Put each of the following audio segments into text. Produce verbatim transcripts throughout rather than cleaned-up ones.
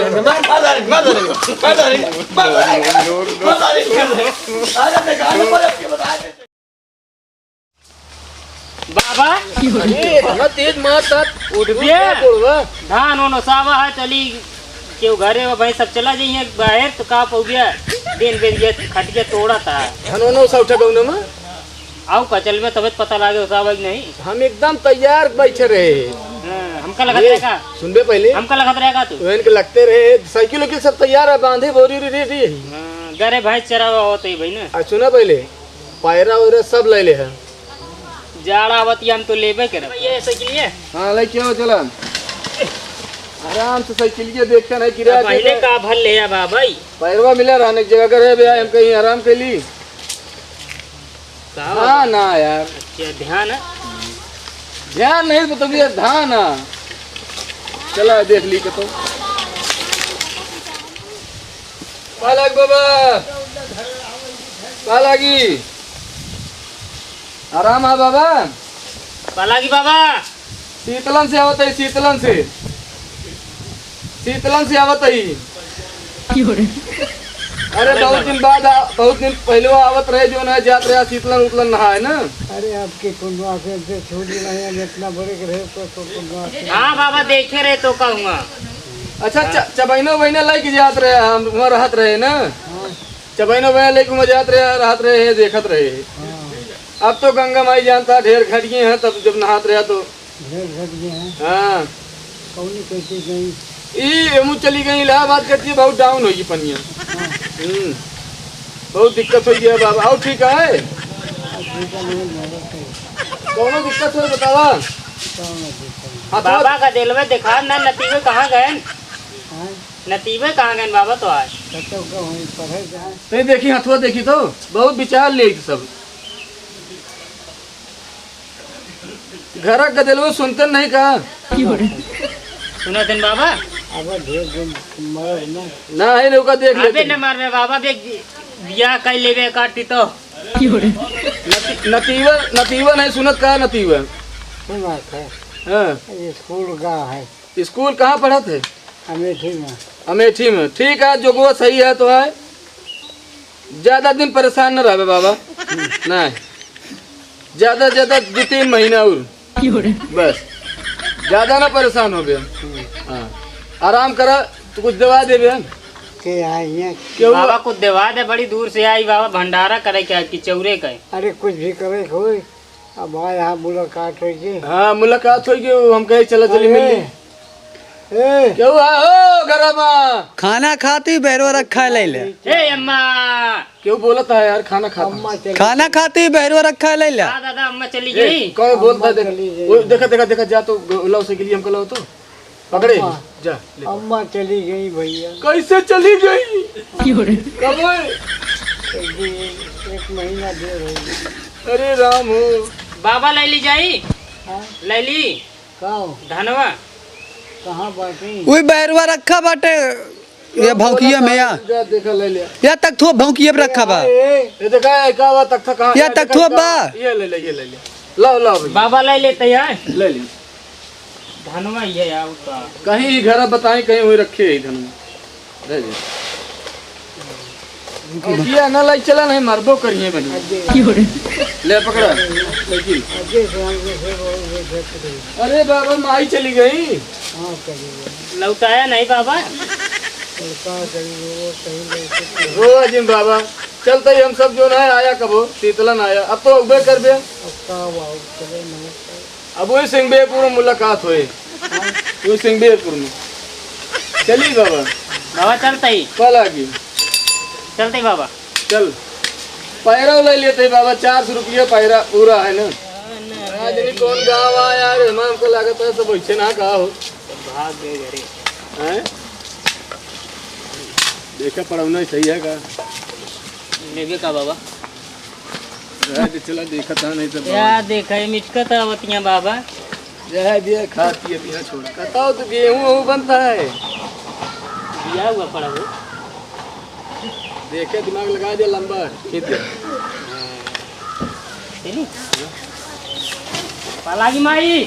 मार, मार डालेंगे, मार डालेंगे, मार डालेंगे, मार डालेंगे, मार डालेंगे। अरे, बेकार में बोले, आपके बता दे। बाबा, अरे, इतना तेज मार साथ। उठ बे। क्या बोलबा? धान ओन ओसावा है, चली, केहू घरे हो भाई, सब चला जाइए बाहर, तो का पउबिया? दिन बेरिया खटिया तोड़ा था। धान ओन ओसा उठा गौना में? आओ का चलबे, तबे तो पता लागे ओसावा कि नहीं। हम एकदम तैयार बैठे रहे। हाँ, हमका लगत ये, रहे का? सुनबे पहले। हमका लगत रहे का तू? तो इनके लगते रहे, साइकिल उकिल सब तैयार है, बांधे बोरी उरी ready है। हाँ, गरे भैंस चरावा होत ही भाई ना। आ, सुना पहले, पैरा वैरा सब ले ले है। जाड़ा आवत ही हम तो लेबे करब। ये साइकिलिया? हाँ, ले के आओ, चला। आराम से साइकिलिया देख के नहीं गिरा अब पहले देबे। का भर ले आ बा भाई? पैरवा मिला रहने की जगह करे बे, हम कहीं आराम कर ली। का हाँ बा? ना यार। अच्छा, ध्यान है? ध्यान नहीं तो तभी धान है। चला देख ली के तो। पालक बाबा, पालागी। आराम है बाबा। पालागी बाबा। शीतलन से आवत है, शीतलन से। शीतलन से आवत है। क्यों रे? अरे, बहुत दिन बाद आ, बहुत दिन पहले वो आवत रहे, जो ना जात रहे, शीतलन उतलन नहाए ना। अरे, आपके पुनवा से, से छोड़ी नहीं, हम इतना बड़े के रहे तो, तो पुनवा से। हाँ बाबा, देखे रहे तो कहूँगा। अच्छा, हाँ। च-, चबैनो बहिना लेके जात रहे, हम वहाँ रहत रहे ना। हाँ। चबैनो बहिना लेके वहाँ जात रहे, रहत रहे, देखत रहे। हाँ। अब तो गंगा माई जानता, ढेर घट गए हैं, तब जब नहात रहे तो। ढेर घट गए हैं। हाँ। कौनी कैसे गई? ई एमू चली गई इलाहाबाद करती है, बहुत down होई पनिया। हाँ। हम्म। बहुत दिक्कत होई है बाबा। और ठीक है? अब ठीक है, नहीं, नहीं, नहीं। कौनो दिक्कत हो बतावा। कौनो दिक्कत नहीं। हाँ, तो बाबा का दिलवा देखा ना, नतीबे कहाँ गए? हाँ? नतीबे कहाँ गए बाबा तो आज? कतौ का वहीं पढ़े जाए। तो ये देखी, हथुआ देखी तो, बहुत विचार ले सब। घर का दिलवा सुनते नहीं का? सुनत हन बाबा? अब ढेर दिन मरब ना। ना है, नौका देख अबे लेते। न मारबे बाबा, बे बियाह कर लेबे काटी तो। नती-, नतीवा, नतीवा नहीं सुनत का नतीवा? सुनत है। हाँ। स्कूल गा है। स्कूल कहाँ पढ़त है? अमेठी में। अमेठी में। ठीक है, जोगवा सही है तो है। ज्यादा दिन परेशान न रहबे बाबा। नहीं। ज्यादा, ज्यादा दो तीन महीना और। बस। ज्यादा ना परेशान होबे। हाँ। आराम करा, तो कुछ दवा देबे हम। के आई है? क्यों? बाबा कुछ दवा दे, बड़ी दूर से आई बाबा, भंडारा करे के, कि चौरे के? अरे कुछ भी करे के होई। अब भाई, हाँ, मुलाकात होई गई। हाँ, मुलाकात होई गई, हम कहे, "चला, चली, अरे, मिल ली।" ए। केहू है हो घरा मा? खाना खाती, बैरवा रखा है, ले ले। ए, अम्मा। केहू बोलत है यार, खाना खाता। अम्मा चली खाना गई। खाती, बैरवा रखा है, ले ले। हाँ, दादा, अम्मा चली ए, गई। कौन बोलता है? अम्मा देख, चली गई। वो देखा, देखा, देखा, जा तो, लाओ साइकिल, हमको लाओ तो। पकड़े? अम्मा, जा, ले। अम्मा चली गई भैया। कैसे चली गई? क्यों रे? कब है? एक दिन, एक महीना देर हो गई। अरे राम हो। बाबा ले ली जाई? हाँ? ले ली? का हो? धनवा? कहाँ बाटी? वही बैरवा रखा बाटे, ये भौंकिया में या। जा, देखा, ले लिया। या तख्तुआ भौंकिया पे रखा बा। ए, ए, ये देखा, ये का बा, तख्ता कहाँ? या ये देखा, तख्तुआ का बा। ये ले ले, ये ले ले। लाओ, लाओ भैया। बाबा ले लेते हैं। ले ले। धनवा ये आउता। कहीं ही घर बताएं, कहीं वही रखे ही धनवा। ले ले। ये ना लाई चला, नहीं मरबो करिए बनी। ले पकड़ा। लेकिन अरे बाबा, माई चली गई। हाँ, चली गई। लौटाया नहीं बाबा। लौटा कहीं वो कहीं ले के रो जिन बाबा। चलते ही हम सब जो ना आया कबो, शीतलन आया। अब तो उबे कर बे। अब का हुआ, चले नहीं। अब वही सिंगबेपुर में मुलाकात होए। हाँ। वही सिंगबेपुर में। चली बाबा। बाबा चलते ही। कल आ गई। चलते ही बाबा। चल। पैरा ले लेते ही बाबा, चार सौ रुपया पैरा पूरा है ना। आज भी कौन गाँव आया रे, हमको लागत है सब ऐसे ना कहा हो। भाग गए घरे। हैं? देखा पड़ौना सही है का? लेबे का बाबा? रह दे, चला देखा था, नहीं तो बाबा। या देखा, ये मिटका था बतिया बाबा। रह दे, खा पिए, पिया छोड़। बताओ तो गेहूं वहूं बनता है? दिया हुआ पड़ा वो। देखे, दिमाग लगा दे, लंबा खींच दे। चली। पालागी माई।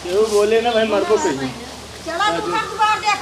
केहू बोले ना भाई, मरबो कहीं। चला, दुकान दुकान देख।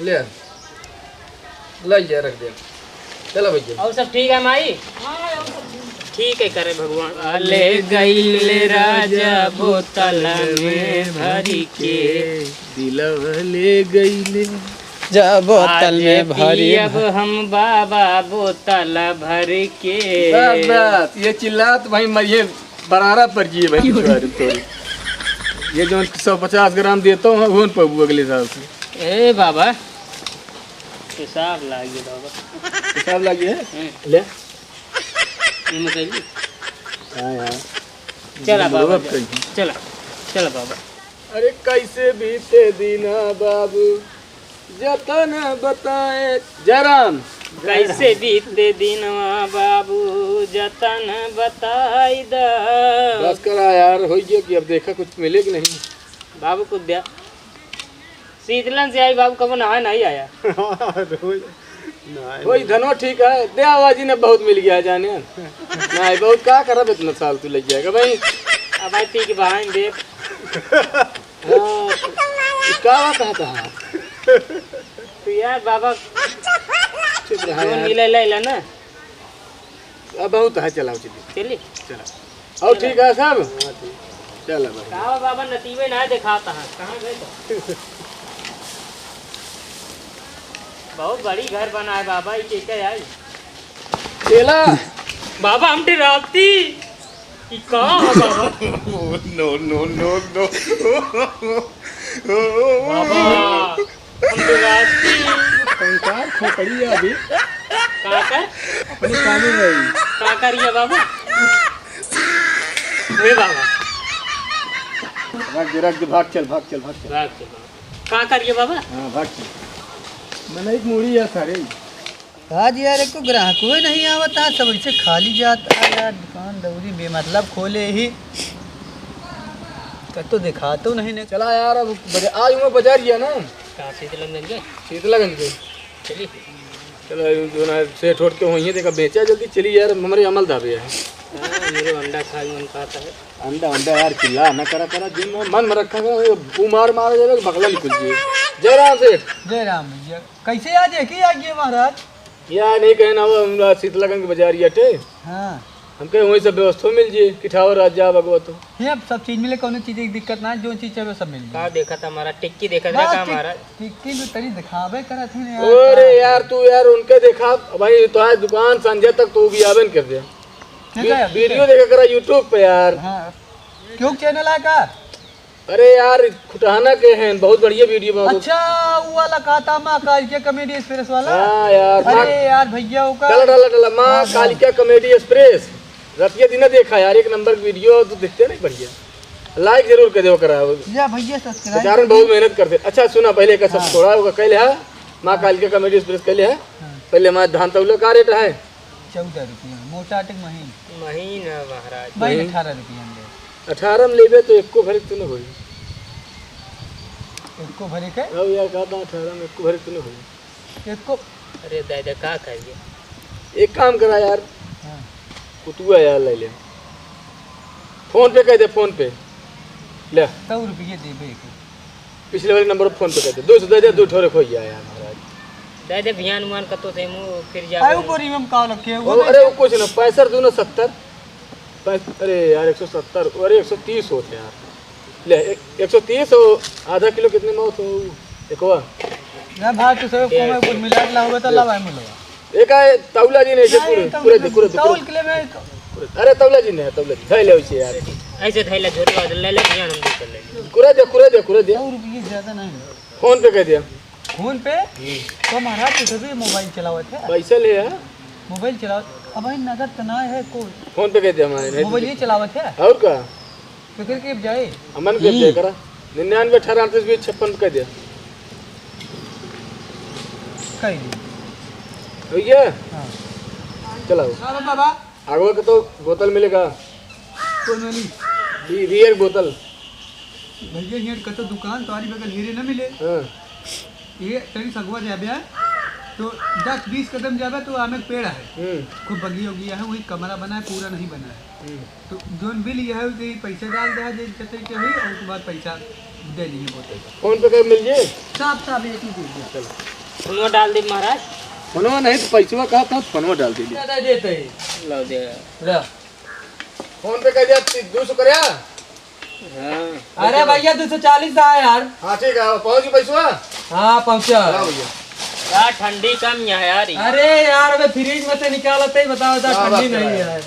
ले, ले जा, रख दे। चला भैया। और सब ठीक है माई? ठीक है, करे भगवान। ले गईले राजा बोतल में भरी के। दिलवा ले गईले। जा बोतल आज में भरी पियब भर। हम बाबा बोतल भर के। बस, बस, ये चिल्लात भाई मरिए बरारा पर जिए भाई। क्यों? पिछवाड़ी तोरी। ये जो सौ पचास ग्राम देता हूँ, वो न पबू अगले साल से। ए बाबा, पेशाब लाग गया बाबा। पेशाब लाग गया है? हम्म। ले। ये मत कहिए। हाँ यार। चला बाबा, बोलबा कहीं। चला, चला बाबा। अरे कैसे बीते दिना बाबू, जतन बताए। जयराम। कैसे बीते दिनवा बाबू, जतन बताई द। बस करा यार, हो गया कि अब देखा कुछ मिले कि नहीं। बाबू को द्या। शीतलन से आई बाबू, कबो नहाए नहीं आया। रोज नहाए वही नहीं। धनो ठीक है, दे आवाजी ने बहुत मिल गया जाने। नहीं, बहुत का करब इतना साल तू लग जाएगा भाई। अब भाई पी के बहान दे। हाँ, तो का बात है कहा? तो यार बाबा, चुप रहा जो यार। मिले ले लेना। अब बहुत है, चलाओ चलिए। चलिए। चला। और ठीक है सब? हाँ, ठीक। चला भाई। का बाबा नतीबे ना दिखाता है, कहाँ गए तो? बहुत बड़ी घर बना है बाबा, ये क्या आई? चला। बाबा हम डराती। ई का है बाबा? No, no, no, no। बाबा, हम तो रास्ती। कंकाल खोपड़ी है अभी। का कर? अपने कामे रही। का करिए बाबा? हे बाबा। रख दे, रख दे, भाग चल, भाग चल, भाग चल। भाग चल बाबा। का करिए बाबा? हाँ, भाग चल। मैंने एक मूड़ी है सारे। आज यार, एको ग्राहको ही नहीं आवता, सब ऐसे खाली जाता यार, दुकान दौरी बेमतलब खोले ही, कतो देखातो नहीं ने। चला यार, अब बजा-, आज मैं बाजार गया ना। कहाँ, शीतलगंज गए? शीतलगंज गए। चली। चलो, जो ना सेठ होठ के वहीं देखा बेचा जल्दी, चली यार, हमारे अमल दाबे है। हाँ, मेरे अंडा खाए मन कहता है। अंडा, अंडा यार, चिल्ला ना करा, करा, जिन मन में रखा करा, वो उमार मारा जावे, बकला निकल जाए। जय राम सेठ। जय राम भैया। कैसे आज एक ही आ गए महाराज? या नहीं कहे ना, वो हमरा शीतलागंज के बाजार ही अटे। हाँ। हमके वहीं से व्यवस्था मिल जाए, किठावर राज जा बगवा तो। ये अब सब चीज मिले, कौनो चीज की दिक्कत ना है, जो चीज चाहे सब मिल जाए। का देखा था हमारा टिक्की देखा था बस का टिक-, हमारा? टिक्की भी तनी दिखावे करत है यार, अरे का? यार तू यार उनके देखा भाई, तो आज दुकान संझे तक तू भी आवे न कर दे। ठीक है, वी-, ठीक है। वीडियो देखा करा YouTube पे यार। हाँ। क्यों चैनल है का? अरे यार, खुटहाना के हैं, बहुत बढ़िया वीडियो बनावत। अच्छा, वो वाला कहा था माँ कालिका कॉमेडी एक्सप्रेस वाला? हाँ यार, अरे माँ यार भैया, ओका डाला, डाला, डाला, माँ हाँ, हाँ। कालिका कॉमेडी एक्सप्रेस। रतिया दिना देखा यार, एक नंबर वीडियो तो देखते नहीं, बढ़िया। लाइक जरूर कर दे ओकरा। या भैया सब्सक्राइब बेचारन कर बहुत दे। मेहनत करते। अच्छा सुना, पहले का सब हाँ। छोड़ा, ओका कैले है, माँ कालिका कॉमेडी एक्सप्रेस कैले है। हाँ। पहले हमारे धान तौला का रेट है? चौदह रुपया, मोटा आटे के महीन। महीन है महाराज। भाई महीन। अठारह रुपया हम दे। अठारह में लेबे तो एको भरे तो न होई। एको भरे के? अब यार का बा, अठारह में एको भरे तो न होई। एको अरे दादा का करिए? एक काम करा यार। हाँ। कुतुआ यार ले ले। फोन पे कह दे, फोन पे। ले। सौ रुपये देबे के। पिछले वाले नंबर पर फोन पे कर दे। दो सौ दे दे, दो ठोरे खोई गया यार महाराज। दे दे भियान उमान कतो से मुँह फिर जावे। आयो बोरी में हम का लगे, वो ओ, नहीं अरे वो कुछ ना, पैंसठ दूना सत्तर। पैंस-, अरे यार एक सौ सत्तर, अरे एक सौ तीस होते यार। ले, एक, एक सौ तीस हो, आधा किलो कितने में होते हो? एक हुआ? ना भाई, तू सब डेढ़ को सौ। कुल मिला के लाओगे तो ले। लावा है मिलवा। एक आए तौला जी ने ऐसे नहीं, पूरे, तौल पूरे दे, पूरे दे, तौल पूरे। के लिए मैं अरे तौला जी ने, तौला जी, धैले उसे यार। ऐसे धैले झोरवा दे, ले ले, ध्यान हम दे कर ले। कुरे दे, कुरे दे, कुरे दे। सौ रुपये ज्यादा नहीं है। फोन पे कह दिया। फोन पे? हम्म। तो महाराज तू सभी मोबाइल चलावत है। पैसा ले आ। मोबाइल चलावत, अब भाई नगद तो ना है को। फोन पे कह दिया हमारे, नहीं तो मोबाइल ये चलावत है। और का? तो फिर के जाए? अमन के हम्म। दे करा। निन्यानवे अठारह अड़तीस बीस छप्पन पे कह दिया। कह दिया। भैया। हाँ। चलाओ। हाँ, बाबा। आगवा के तो बोतल मिलेगा। कौन वाली? बी-, बियर बोतल। भैया, हियाँ कतो दुकान तोहरी बगल हेरे न मिले। हाँ। ये तनी सगवा जाबे है। तो दस बीस कदम जाबे तो आमे के पेड़ है, हम्म। खूब बगिया उगिया है, वही कमरा बना है, पूरा नहीं बना है। हम्म। तो जोन बिल यह है कि पैसा डाल दे, जे जते के हुई, और उसके बाद पैसा दे दीजिए बोतल। फोन पे कर मिल जाए। साफ साफ एक ही चीज है। चलो। फोनवा डाल दे महाराज। फोनवा नहीं तो पैसवा कहा था, फोनवा डाल दे। ज्यादा देते हैं। लो दे। लो। फोन पे कर दिया, ती-, दो सौ कर दिया। हाँ। अरे भैया, दो सौ चालीस दा यार। हाँ, ठीक है, पहुँच गई पैसवा? हाँ, पहुँचा। लाओ भैया। यार, ठंडी कम यहाँ यार। अरे यार, अबे फ्रिज में से निकालते ही बताओ, इतना हाँ, ठंडी बात नहीं है। है।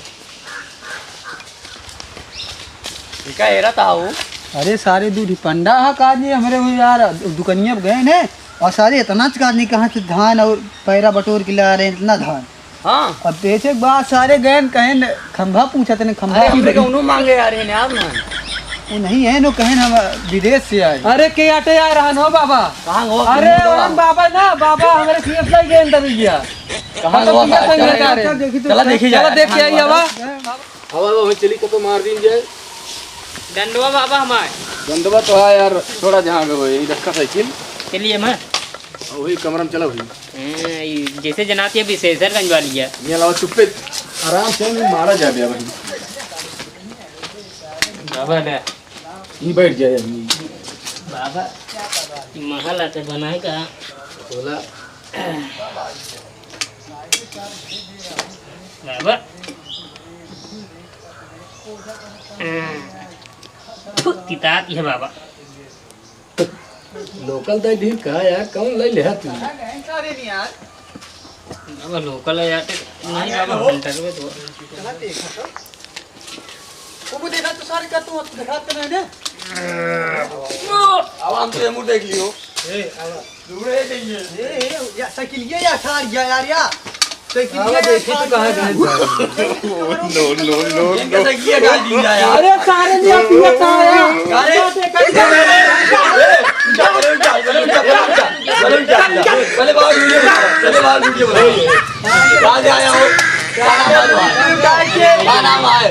इका एरा था वो। अरे सारे दूध ही पंडा हा का जी, हमरे वो यार दुकनिया पे गए ने और सारे इतना च का जी कहाँ से धान और पैरा बटोर के ला रहे हैं, इतना धान। हाँ। अब बेचे के बाद सारे गए न कहें न, खंभा पूछत ने, खंभा। अरे, हमरे के उन्हों मांगे यार, ये यार ना। वो नहीं है, नो कहें हम विदेश से आए। अरे, के आटे आ रहा हो बाबा? कहाँ हो? अरे, कहाँ हो? ओरंग बाबा ना, बाबा हमरे सीएस नहीं के अंदर ही गया। कहाँ हो? चला देखी तो, चला देखी चला जाए। देख के आई बाबा। अब, अब हम चली कतो मार दीन जाए। डंडवा बाबा हमार। डंडवा तो है यार, थोड़ा जहाँ पे होए, ये रखा साइकिल। चलिए मैं। वही कमरा में चला हुई। हैं, ई जैसे जनाती है विशेषरगंज वाली है। ये अलावा चुप्पे आराम से नहीं मारा जाबे भाई। बाबा ने। ये बैठ जाए आदमी। बाबा, ई महल आते बनाए का? बोला। बाबा। हम्म। थू, तितात ये बाबा। लोकल दे दी का यार, कौन ले ले तू? बाबा लोकल है यार, नहीं बाबा, हंटर में तो। वो देखा तो सारे का तू देखा तो नहीं ने। अब हम तो मुंह देख लियो। ए, आवा। दूरे देंगे। ए, ए, या साइकिल ये या ठार गया यार या। साइकिल आवा, ये देखी तो कहाँ गए? नो, नो, नो, इनका नो। साइकिल ये गाड़ी दिया यार। अरे सारे ने पिया था यार। अरे, पहले बाहर वीडियो बना, पहले बाहर वीडियो बना। कहाँ से आया हो? क्या नाम है तुम्हारा? क्या नाम है?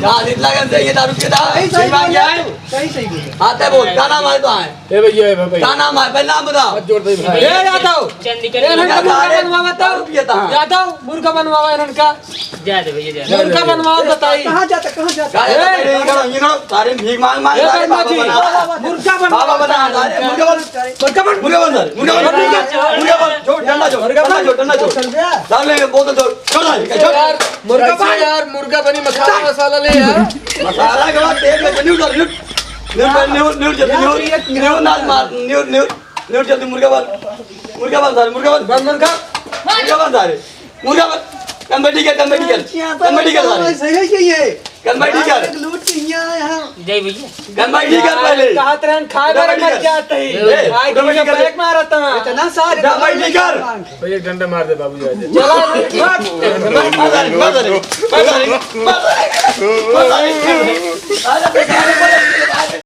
कहाँ शीतलागंज से ये दारू के था? सही, सही बोल रहा है। सही, सही बोल रहा है। हाँ, तय बोल, क्या नाम है तुम्हारा? ए भैया, ए भाई। क्या नाम है? पहले नाम बता। मत जोड़ दे भाई। ए यादव। चंदी के ए, इनका मुर्गा बनवावा तो। दारू पिया था। यादव, मुर्गा बनवावा इनका। जा दे भैया, जा दे। मुर्गा बनवावा बताई। कहाँ जाता, कहाँ जाता? जा, जा, ए, ये करो, ये करो, सारे भीख मांग, मांग, ए, सारे बदमाशी। बाबा बना। मुर्गा बनवावा। बाबा बना, सारे मुर्गा बन। मुर्गा बन, मुर्गा बन, मुर्गा बन, मुर्गा बन, मुर्गा बन, छोड़, डंडा छोड़, मुर्गा डंडा बन। छोड़, डंडा छोड़। चल बे। डाल ले, बोतल छोड़, छोड़, छोड़, छोड़। यार, मुर्गा बन। यार, मुर्गा बनी, मसाला, मसाला ले यार। मसाला के बाद तेल में न्यूड डाल, न्यूड। न्यूड डाल, न्यूड, न्यूड जल्दी, न्यूड। न्यूड ना मार, न्यूड, न्यूड, न्यूड जल्दी, मुर्गा बन। मुर्गा बन सारे, मुर्गा बन। बन, बन का? मुर्गा बन सारे। मुर्गा बन। कम बैठी कर, कम बैठी कर। कम बैठी कर सारे। सही है ये। कम बैठी कर। लूट के यहाँ, यहाँ। जय भैया। कम बैठी कर पहले। कहा तुरंत खाए कम बार बैठी मर कर। जाते ही। ए, आज कम बैठी कर। बैग मारता है। इतना सारे कम बैठी कर। भाई, एक डंडा मार दे बाबूजी, आ जाए। चला, मार। मार, मार, मार, मार, मार, मार, मार।